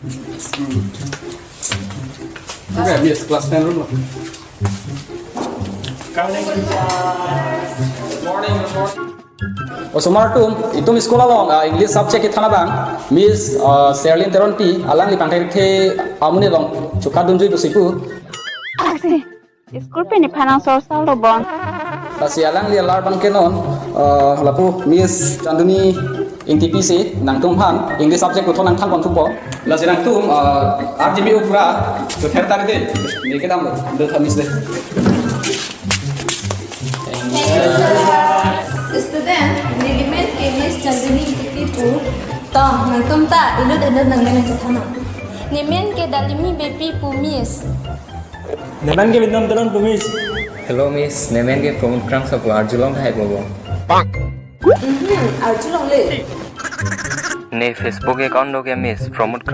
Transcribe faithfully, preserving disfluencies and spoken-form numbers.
Okay, Miss, class ten room lo. Morning, good morning. Osomar atum, itum school along, ah, English subject kethan abang, Miss, ah, Serlin Teronpi, alangli pangthek the amonit along chukadunjui pusi pu. School pen iphan nang sorsal lo bon. Lasi alangli alar abang ke non, ah, lapu Miss Chanduni Ingtipi si nangtum aphan English subject puthot nangthan pon thupo. Lasi nangtum, ah, R G B upra, to ther tari de, ni kedam lo, do thamis de. Student, nelimen ke Miss Chanduni Ingtipi pu. To, nangtum ta, inut inut nangmen nangchethan nang. Nemen ke Dalimi Beypi pu, Miss. Nemen ke Binong Teron pu, Miss. Hello, Miss. Nemen ke Pramod Krangso pu, arjulong tahai pu bo. Mhm, arjulongle. Ne Facebook account do ke, Miss, Pramod